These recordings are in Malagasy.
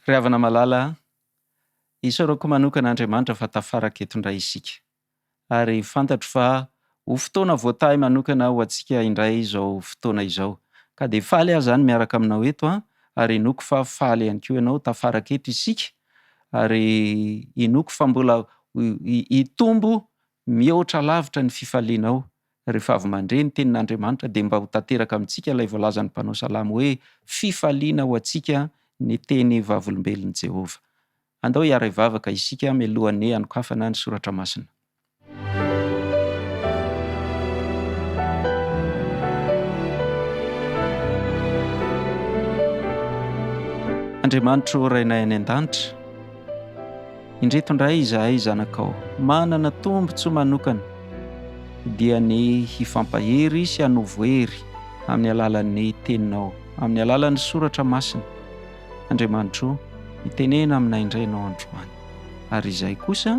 Ry havana malala a, isaorako manokana Andriamanitra fa tafaraka eto indray isika. Ary fantatro fa ho fotoana voatahy manokana ho antsika indray izao fotoana izao. Ka dia faly aho izany miaraka aminao eto an, ary inoako fa faly ihany koa ianao tafaraka eto isika, ary inoako fa mbola hitombo mihoatra lavitra ny fifalianao rehefa avy mandre ny tenin'Andriamanitra dia mba ho tanteraka amintsika ilay voalazan'ny mpanao salamo hoe fifaliana ho antsika ny teny vavolombelon'i Jehovah. Andao hiara-hivavaka isika mialohan'ny hanokafana ny soratra masina. Andriamanitro Rainay any an-danitra, Indreto indray izahay zanakao, manana tombontsoa manokana, dia ny hifampahery sy hanovo hery amin'ny alalan'ny Teninao, amin'ny alalan'ny Soratra Masina. Andriamanitro, mitenena aminay indray Ianao androany. Ary izahay kosa,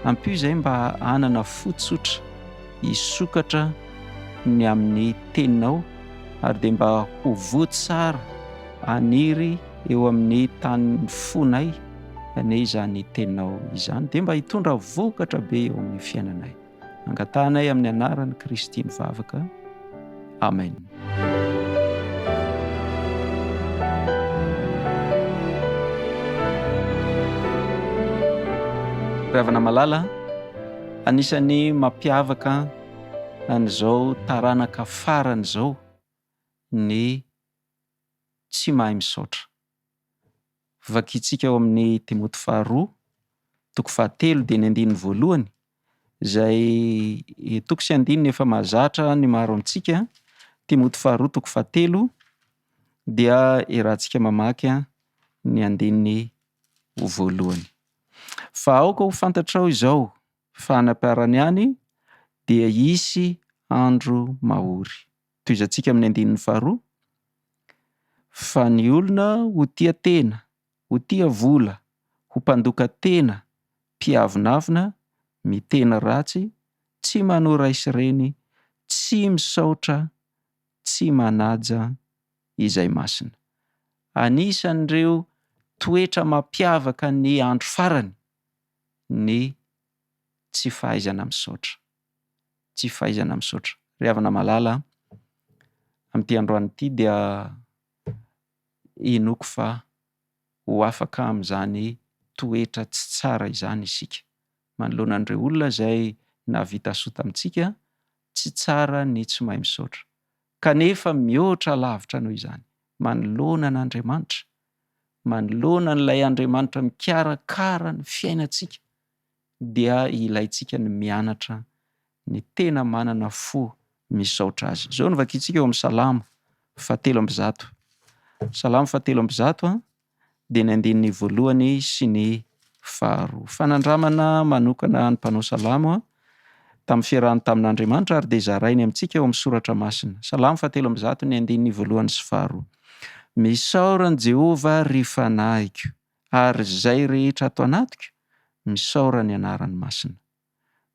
ampio izahay mba hanana fo tsotra, hisokatra ny amin'ny Teninao, ary dia mba ho voa tsara haniry eo amin'ny tanin'ny fonay anie izany teninao izany dia mba hitondra vokatra be eo amin'ny fiainanay. Angatahanay amin'ny anaran'i Kristy ny vavaka. Amen. Ry havana malala, anisan'ny mampiavaka an'izao taranaka farany izao ny tsy mahay misaotra. Vakintsika ao amin'ny Timoty faharoa, toko fahatelo dia ny andininy voalohany, izay toko sy andininy efa mahazatra ny maro amintsika. Timoty faharoa toko fahatelo dia iarahantsika mamaky ny andininy voalohany. Fa aoka ho fantatrao izao fa any am-parany any dia hisy andro mahory. Tohizantsika amin'ny andininy faharoa, Fa ny olona ho tia tena, ho tia vola, ho mpandoka tena, mpiavonavona, miteny ratsy, tsy manoa ray sy reny, tsy misaotra, tsy manaja izay masina. Anisan'ireo toetra mampiavaka ny andro farany ny tsy fahaizana misaotra. Tsy fahaizana misaotra. Ry havana malala a, amin'ity androany ity dia inoako fa ho afaka amin'izany toetra tsy tsara izany isika. Manoloana an'ireo olona izay nahavita soa tamintsika, tsy tsara ny tsy mahay misaotra. Kanefa mihoatra lavitra noho izany, manoloana an'Andriamanitra, manoloana an'ilay Andriamanitra mikarakara ny fiainantsika, dia ilaintsika ny mianatra ny tena manana fo misaotra azy. Izao no vakintsika eo amin'ny Salamo fahatelo ambizato. Salamo fahatelo ambizato dia ny andininy voalohany sy ny faharoa. Fanandramana manokana ny mpanao salamo tamin'ny fiarahany tamin'Andriamanitra ary dia zarainy amintsika eo amin'ny soratra masina. Salamo fahatelo ambizato ny andininy voalohany sy faharoa. Misaora an'i Jehovah ry fanahiko. Ary izay rehetra ato anatiko, misaora ny anarany masina.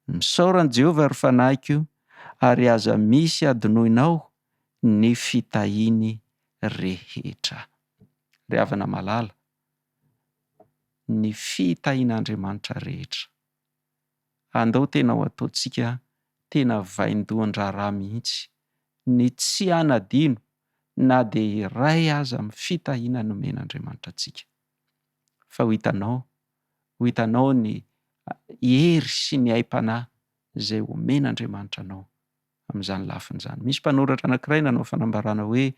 Misaora an'i Jehovah, ry fanahiko, ary aza misy hadinoinao ny fitahiany rehetra. Ry havana malala, ny fitahian'Andriamanitra rehetra. Andao tena ho ataontsika tena vaindohan-draharaha mihitsy ny tsy hanadino na dia iray aza amin'ny fitahiana nomen'Andriamanitra antsika. Fa ho hitanao, ho hitanao ny hery sy ny aim-panahy izay omen'Andriamanitra anao amin'izany lafiny izany. Misy mpanoratra anankiray nanao fanambarana hoe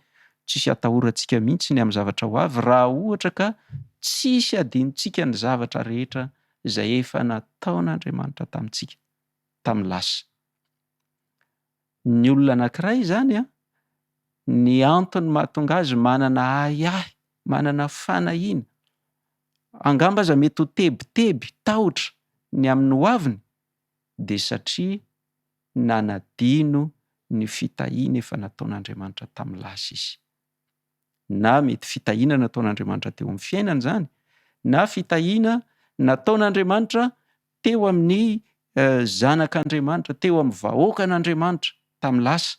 tsisy atahorantsika mihitsy ny amin'ny zavatra ho avy raha ohatra ka tsisy adinontsika ny zavatra rehetra izay efa nataon'Andriamanitra tamintsika tamin'ny lasa. Ny olona anankiray izany an, ny antony mahatonga azy manana ahiahy, manana fanahiana, angamba aza mety ho tebiteby, tahotra ny amin'ny hoaviny dia satria nanadino ny fitahiana efa nataon'Andriamanitra tamin'ny lasa izy. Na mety fitahiana nataon'Andriamanitra teo amin'ny fiainany izany, na fitahiana nataon'Andriamanitra teo amin'ny zanak'Andriamanitra, teo amin'ny vahoakan'Andriamanitra tamin'ny lasa,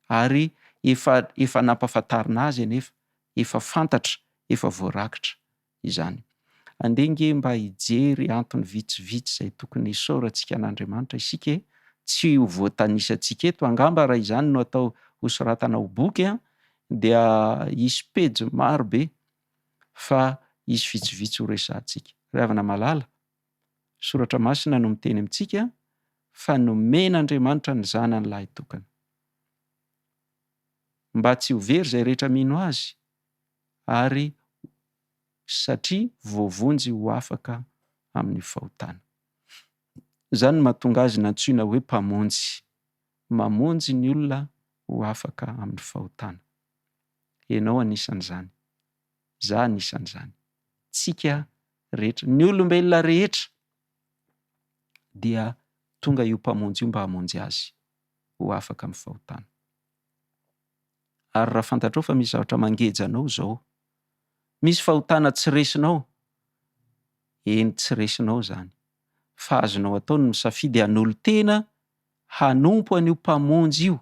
ary efa efa nampahafantarina azy anefa, efa fantatra, efa voarakitra. izany. Andeha ange mba hijery antony vitsivitsy izay tokony hisaorantsika an'Andriamanitra isika e! Tsy ho voatanisantsika eto angamba raha izany no atao hosoratana ho boky dia hisy pejy maro be fa hisy vitsivitsy horesahantsika. Ry havana malala, Soratra Masina no miteny amintsika fa nomen'Andriamanitra ny Zanany lahitokana. Mba tsy ho very izay rehetra mino Azy ary satria voavonjy ho afaka amin'ny fahotana. Izany no mahatonga Azy nantsoina hoe Mpamonjy. Mamonjy ny olona ho afaka amin'ny fahotana. Ianao anisan'izany. Za anisan'izany. Tsika rehetra, ny olombelona rehetra dia tonga io Mpamonjy io mba hamonjy azy ho afaka amin'ny fahotana. Ary raha fantatrao fa misy zavatra mangeja anao izao, misy fahotana tsy resinao, eny tsy resinao izany, fa azonao atao ny misafidy hanolo-tena hanompo an'io Mpamonjy io,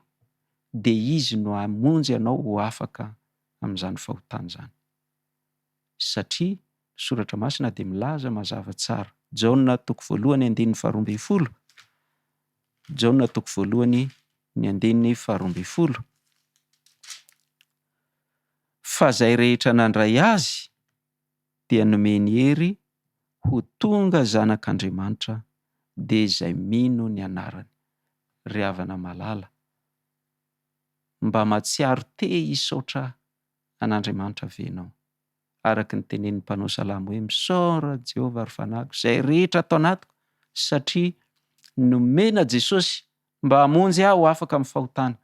dia Izy no hamonjy anao ho afaka amin'izany fahotana izany. Satria ny Soratra Masina dia milaza mazava tsara. Jaona toko voalohany andininy faharoa ambin'ny folo, Jaona toko voalohany ny andininy faharoa ambin'ny folo, Fa izay rehetra nandray Azy dia nomeny hery ho tonga zanak'Andriamanitra, dia izay mino ny anarany. Ry havana malala, mba mahatsiaro te hisaotra an'Andriamanitra ve ianao? Araka ny tenenin'ny mpanao salamo hoe, Misaora Jehovah ry fanahiko, izay rehetra ato anatiko, satria nomena Jesosy mba hamonjy ahy ho afaka amin'ny fahotana,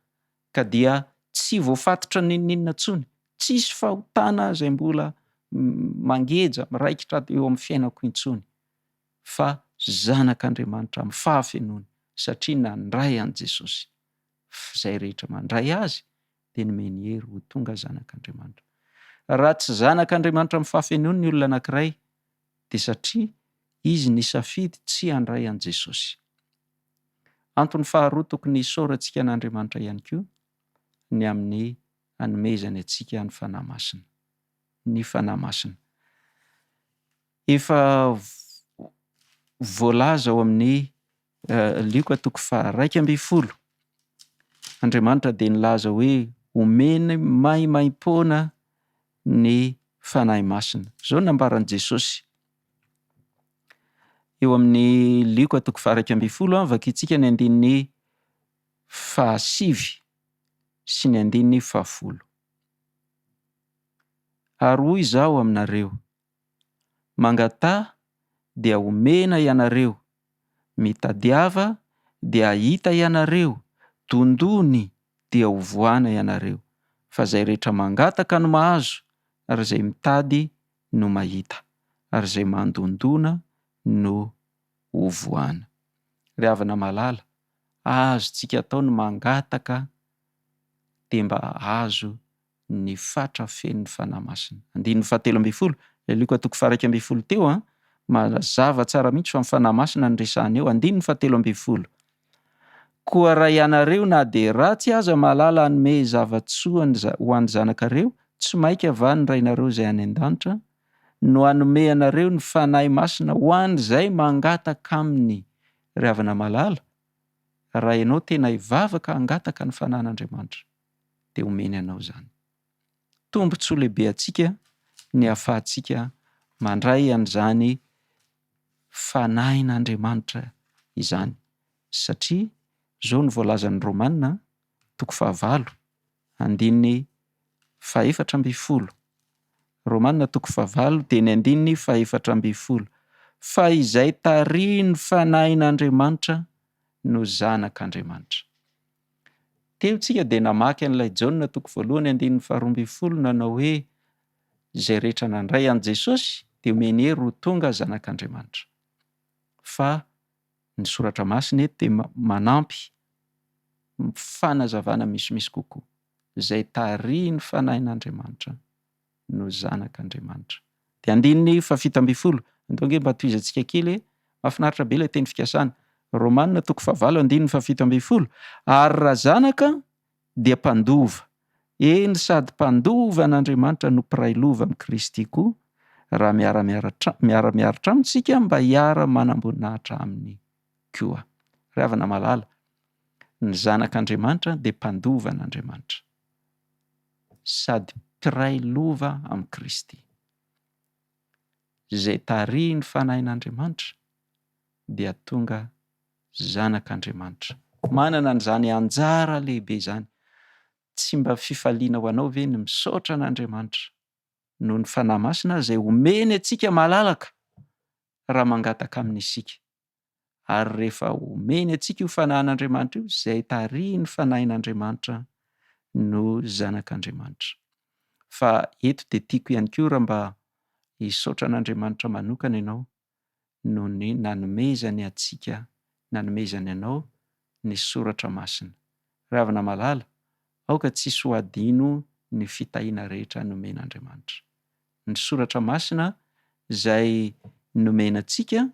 ka dia tsy voafatotra n'inon'inona intsony, tsisy fahotana izay mbola mangeja, miraikitra eo amin'ny fiainako intsony, fa zanak'Andriamanitra amin'ny fahafenoany, satria nandray an'i Jesosy. F'izay rehetra mandray Azy dia nomeny hery ho tonga zanak'Andriamanitra. Raha tsy zanak'Andriamanitra amin'ny fahafenoany ny olona anankiray, dia satria izy nisafidy tsy handray an'i Jesosy. Antony faharoa tokony hisaorantsika an'Andriamanitra ihany koa ny amin'ny hanomezany antsika ny Fanahy Masina. Ny Fanahy Masina. Efa voalaza ao amin'ny Lioka toko faha-11, Andriamanitra dia nilaza hoe omeny maimaimpoana ny Fanahy Masina. Izao no nambaran'i Jesosy eo amin'ny Lioka toko faha-11, vakintsika ny andininy fahasivy sy ny andininy fahafolo. Ary hoy Izaho aminareo, Mangataha dia homena ianareo, Mitadiava dia hahita ianareo, dondony dia ho vohana ianareo. Fa izay rehetra mangataka no mahazo, ary izay mitady no mahita, ary izay mandondona no ho vohana. Ry havana malala, azontsika atao ny mangataka dia mba hahazo ny fatra feno ny Fanahy Masina. Andininy fahatelo ambin'ny folo, ilay Lioka toko faha-iraika ambin'ny folo teo an, mazava tsara mihitsy fa ny Fanahy Masina no resahana eo. Andininy fahatelo ambin'ny folo. Koa raha ianareo na dia ratsy aza mahalala hanome zava-tsoa ho an'ny zanakareo, tsy mainka va ny Rainareo izay any an-danitra no hanome anareo ny Fanahy Masina ho an'izay mangataka Aminy. Ry havana malala, raha ianao tena hivavaka hangataka ny Fanahin'Andriamanitra, dia omeny anao izany. Tombontsoa lehibe antsika ny ahafahantsika mandray an'izany Fanahin'Andriamanitra izany, satria izao no voalazan'ny Romana toko fahavalo andininy fahefatra ambin'ny folo, Romana toko fahavalo dia ny andininy fahefatra ambin'ny folo, fa izay tarihin'ny Fanahin'Andriamanitra no zanak'Andriamanitra. Teo tsika dia namaky an'ilay Jaona toko voalohany andininy faharoa ambin'ny folo nanao hoe izay rehetra nandray an'i Jesosy dia omeny hery ho tonga zanak'Andriamanitra. Fa ny soratra masina eto dia manampy fanazavana misimisy kokoa. Izay tarihin'ny fanahin'Andriamanitra no zanak'Andriamanitra. Dia andininy fahafito ambin'ny folo, andao ange mba tohizantsika kely e, mahafinaritra be ilay teny fikasana. Romana toko fahavalo andininy fahafito ambin'ny folo, ary raha zanaka dia mpandova, eny sady mpandova an'Andriamanitra no mpiray lova amin'i Kristy koa, Raha miara-miaratra, miara-miaritra aminy isika mba hiara-manam-boninahitra aminy koa. Ry havana malala, ny zanak'Andriamanitra dia mpandova an'Andriamanitra sady mpiray lova amin'i Kristy. Izay tarihin'ny Fanahin'Andriamanitra dia tonga zanak'Andriamanitra. Manana an'izany anjara lehibe izany. Tsy mba fifaliana ho anao ve ny misaotra an'Andriamanitra noho ny Fanahy Masina izay omeny antsika malalaka raha mangataka aminy isika? Ary rehefa omeny antsika io Fanahin'Andriamanitra io, izay tarihin'ny Fanahin'Andriamanitra no zanak'Andriamanitra. Fa eto dia tiako ihany koa raha mba hisaotra an'Andriamanitra manokana ianao noho ny nanomezany antsika, nanomezany anao ny Soratra Masina. Ry havana malala, aoka tsy hisy ho adino ny fitahiana rehetra nomen'Andriamanitra. Ny Soratra Masina izay nomena antsika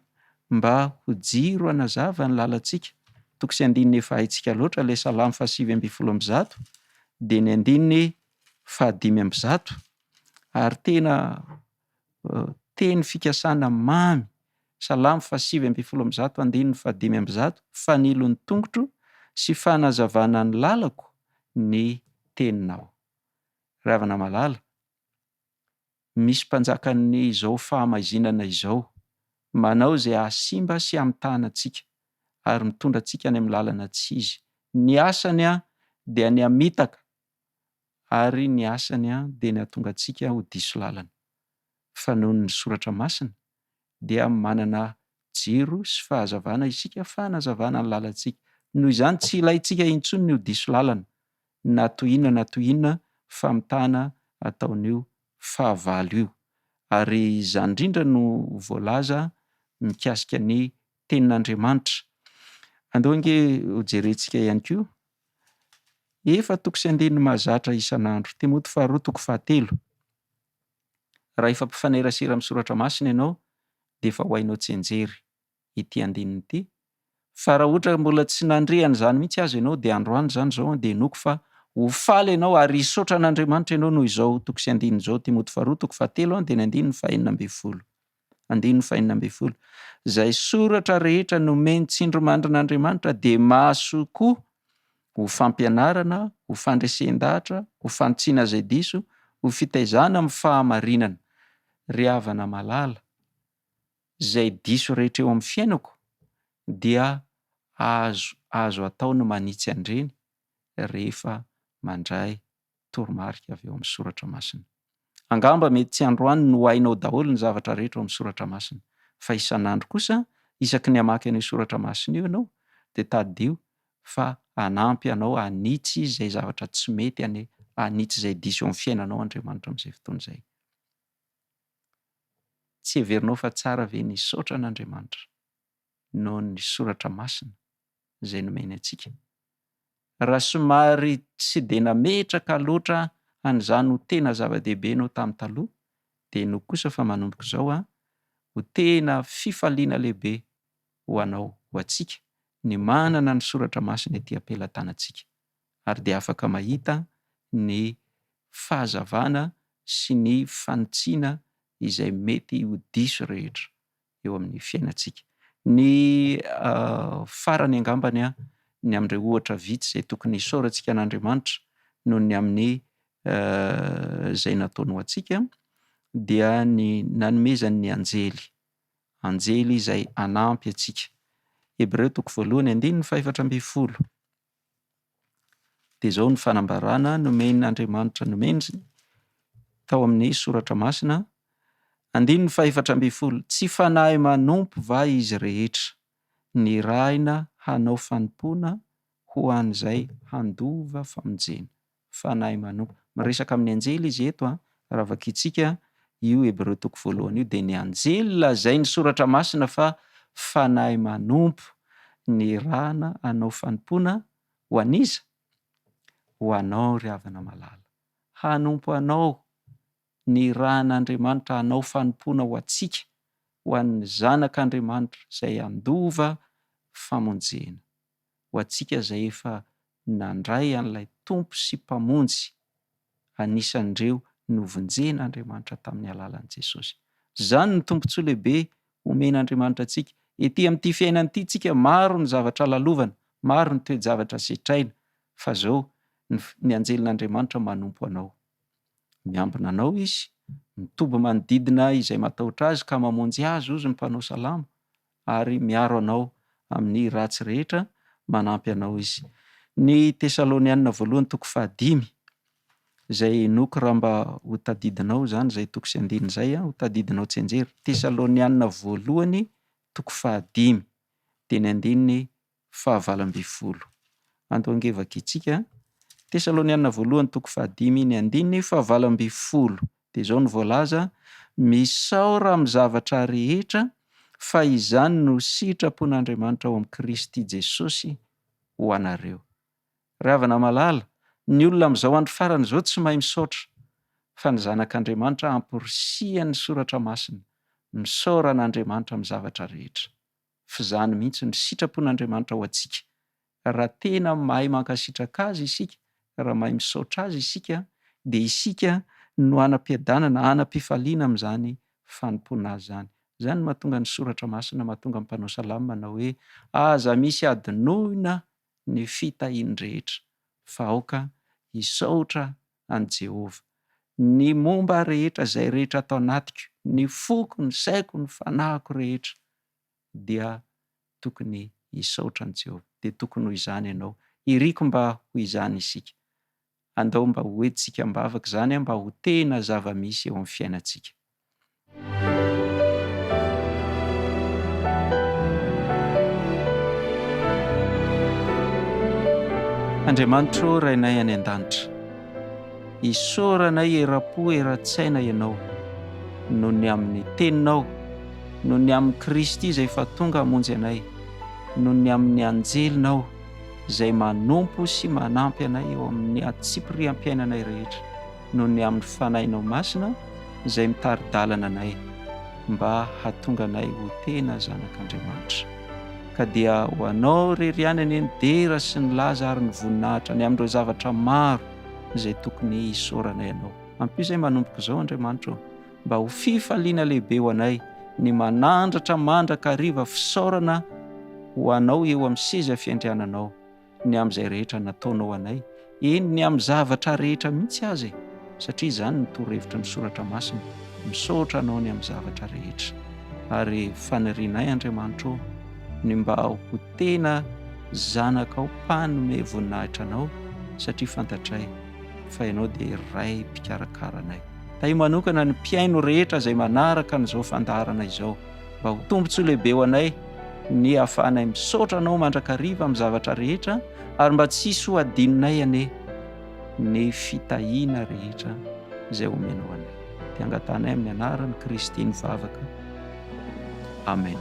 mba ho jiro hanazava ny lalantsika. Toko sy andininy efa haintsika loatra ilay Salamo fahasivy 118 dia ny andininy fahadimy amby zato ary tena teny fikasana mamy, Salamo faha-119 andininy faha-105, Fanilo ny tongotro sy fanazavana ny lalako ny teninao. Ry havana malala, misy mpanjakan'izao fahamaizinana izao, manao izay hahasimba sy hamitahana antsika ary mitondra antsika any amin'ny lalana tsy izy. Ny asany dia ny hamitaka ary ny asany dia ny hahatonga antsika ho diso lalana. Fa noho ny Soratra Masina dia manana jiro sy fahazavana isika, fanazavana ny lalantsika. Noho izany tsy ilaintsika intsony ny ho diso lalana na toy inona na toy inona famitahana ataon'io fahavalo io. Ary izany indrindra no voalaza mikasika ny Tenin'Andriamanitra. Andao ange hojerentsika ihany koa Efa toko sy andininy mahazatra isan'andro. Timoty faharoa toko fahatelo. Raha efa mpifanerasera amin'ny soratra masina ianao dia efa ho hainao tsianjery ity andininy ity. Fa raha ohatra mbola tsy nandre an'izany mihitsy aza ianao dia androany izany izao dia inoako fa ho faly ianao ary hisaotra an'Andriamanitra ianao noho izao toko sy andininy izao. Timoty faharoa toko fahatelo dia ny andininy faha-16. Andininy faha-16. Izay soratra rehetra nomen'ny tsindrimandrin'Andriamanitra dia mahasoa koa ho fampianarana, ho fandresen-dahatra, ho fanitsiana izay diso, ho fitaizana amin'ny fahamarinana. Ry havana malala, izay diso rehetra eo amin'ny fiainako dia azo azo atao ny manitsy an'ireny rehefa mandray toromarika avy ao amin'ny Soratra Masina. Angamba mety tsy androany no hainao daholo ny zavatra rehetra ao amin'ny Soratra Masina, fa isan'andro kosa, isaky ny hamaky an'io Soratra Masina io ianao, dia tadidio fa hanampy anao hanitsy izay zavatra tsy mety anie, hanitsy izay diso eo amin'ny fiainanao Andriamanitra amin'izay fotoana izay. Tsy heverinao fa tsara ve ny hisaotra an'Andriamanitra noho ny Soratra Masina izay nomeny antsika? Raha somary tsy dia nametraka loatra an'izany ho tena zava-dehibe ianao tamin'ny taloha, dia inoako kosa fa manomboka izao ho tena fifaliana lehibe ho anao, ho antsika, ny manana ny soratra masina ety am-pelatanantsika, ary dia afaka mahita ny fahazavana sy ny fanitsiana izay mety ho diso rehetra eo amin'ny fiainantsika. Ny farany angambany ny amin'ireo ohatra vitsy izay tokony hisaorantsika an'Andriamanitra noho ny amin'ny izay nataony ho antsika dia ny nanomezany ny anjely, anjely izay hanampy antsika. Hebreo toko voalohany andininy faha-14. Dia izao ny fanambarana nomen'Andriamanitra nomeny tao amin'ny soratra masina, andininy faha-14, Tsy fanahy manompo va izy rehetra, nirahina hanao fanompoana ho an'izay handova famonjena? Fanahy manompo. Miresaka amin'ny anjely izy eto an, raha vakintsika io Hebreo toko voalohany io dia ny anjely lazain'ny soratra masina fa fanahy manompo, nirahana hanao fanompoana ho an'iza? Ho anao ry havana malala. Hanompo anao, nirahan'Andriamanitra hanao fanompoana ho antsika, ho an'ny zanak'Andriamanitra izay handova famonjena. Ho antsika izay efa nandray an'ilay Tompo sy Mpamonjy, anisan'ireo novonjen'Andriamanitra tamin'ny alalan'i Jesosy. Izany no tombontsoa lehibe omen'Andriamanitra antsika. Ety amin'ity fiainana ity tsika maro ny zavatra lalovana, maro ny toe-javatra setraina, fa zao ny ny anjelin'Andriamanitra manompo anao. Miambina anao izy, mitoby manodidina izay matahotra azy ka mamonjy azy hozy ny mpanao salamo ary miaro anao amin'ny ratsy rehetra, manampy anao izy. Ny Tesalonianina voalohany toko fahadimy, izay inoako raha mba ho tadidinao izany izay toko sy andininy izay, ho tadidinao tsianjery. Tesalonianina voalohany toko fahadimy, dia ny andininy fahavalo 18. Andao ange vakintsika. Tesalonianina voalohany toko fahadimy ny andininy fahavalo 18. Dia izao no voalaza, Misaora amin'ny zavatra rehetra, fa izany no sitrapon'Andriamanitra ao amin'i Kristy Jesosy ho anareo. Ry havana malala, ny olona amin'izao andro farany izao tsy mahay misaotra, fa ny zanak'Andriamanitra amporisihan'ny Soratra Masina, misaora an'Andriamanitra amin'ny zavatra rehetra. F'izany mihitsy no sitrapon'Andriamanitra ho antsika. Raha tena mahay mankasitraka Azy isika, raha mahay misaotra Azy isika, dia isika no hanam-piadanana, hanam-pifaliana amin'izany fanompoana Azy izany. Izany no mahatonga ny Soratra Masina, mahatonga ny mpanao salamo manao hoe, Aza misy hadinoina ny fitahiany rehetra, fa aoka hisaotra an'i Jehovah. Ny momba rehetra, izay rehetra ato anatiko, ny foko, ny saiko, ny fanahiko rehetra, dia tokony hisaotra an'i Jehovah. Dia tokony ho izany ianao. Iriko mba ho izany isika. Andao mba ho entintsika am-bavaka izany mba ho tena zava-misy eo amin'ny fiainantsika. Andriamanitro Rainay any an-danitra, isaoranay eram-po eran-tsaina Ianao noho ny amin'ny Teninao, noho ny amin'i Kristy izay efa tonga hamonjy anay, noho ny amin'ny anjelinao izay manompo sy manampy anay eo amin'ny antsipiriam-piainanay rehetra. noho ny amin'ny Fanahinao Masina izay mitari-dalana anay mba hahatonga anay ho tena zanak'Andriamanitra. Ka dia ho Anao irery ihany anie ny dera sy ny laza ary ny voninahitra ny amin'ireo zavatra maro izay tokony hisaoranay Anao. Ampio izay manomboka izao Andriamanitra ô, mba ho fifaliana lehibe ho anay ny manandratra mandrakariva fisaorana ho Anao eo amin'ny seza fiandriananao. ny amin'izay rehetra nataonao anay, eny, ny amin'ny zavatra rehetra mihitsy aza e, satria izany no torohevitry ny Soratra Masina, misaotra Anao ny amin'ny zavatra rehetra. Ary fanirianay, Andriamanitra ô, ny mba ho tena zanakao mpanome voninahitra Anao, satria fantatray fa Ianao dia Ray mpikarakara anay. Tahio manokana ny mpihaino rehetra izay manaraka an'izao fandaharana izao. Mba ho tombontsoa lehibe ho anay ny hahafahanay misaotra Anao mandrakariva amin'ny zavatra rehetra ary mba tsy hisy ho adinonay anie ny fitahiana rehetra izay omenao anay. Dia angatahanay amin'ny anaran'i Kristy ny vavaka. Amen.